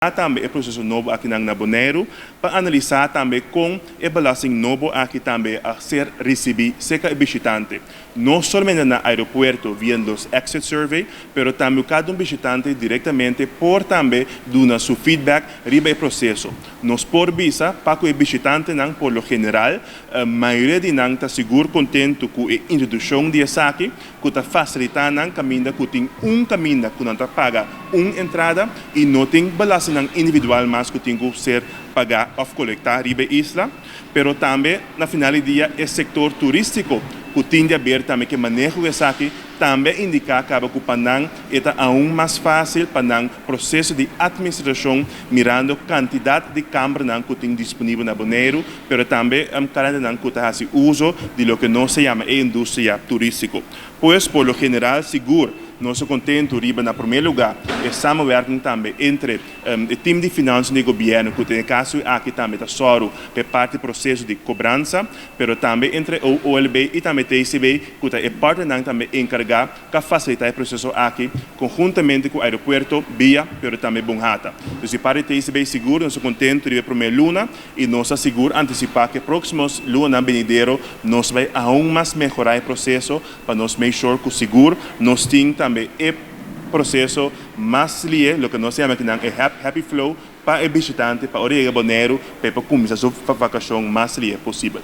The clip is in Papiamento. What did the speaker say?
Tambe e proseso nobo akinan na Boneiru pa analisá tambe kon e belasting nobo aki tambe a ser risibí serka e bishitante. No solamente na aeropuerto via nos exit survey, pero tambe kada un bishitante direktamente por tambe duna su feedback riba e proseso. Nos por bisa pa ku e bishitantenan por lo general, mayoria di nan ta sigur kontentu ku e introdukshon di esaki, ku ta fasilitá nan kaminda ku tin un kaminda ku nan ta paga un entrada i no tin belastingnan individual mas ku tin ku ser pagá òf kolektá riba e isla. Pero tambe na final di dia e sektor turístiko ku tin di haber tambe ku e maneho di esaki tambe a indiká kaba ku pa nan e ta aun mas fásil pa nan proseso di atministrashon mirando kantidat di kambernan ku tin disponibel na Boneiru pero tambe kalendanan ku ta hasi uso di loke nos ta yama e industria turístiko. Pues por lo general sigur nos ta kontentu riba na promé lugá e samenwerking tambe entre e tim di finansa di gobièrnu ku den e kaso aki tambe ta sòru pa e parti proseso di kobransa, pero tambe entre OLB i tambe TCB ku ta e partnernan tambe enkargá ka fasilitá e proseso aki konhuntamente ku aeropuerto, bia, pero tambe Bonhata. Dus di parti TCB sigur nos ta kontentu riba e promé luna i nos ta sigur antisipá ku e próksimo lunanan benidero nos bai aun mas mehorá e proseso pa nos make sure ku sigur nos tin tambe e proseso mas lihe, loke nos ta yama akinan e happy flow pa e bishitante pa ora yega Boneiru pa e por kuminsá su vakashon mas lihe posibel.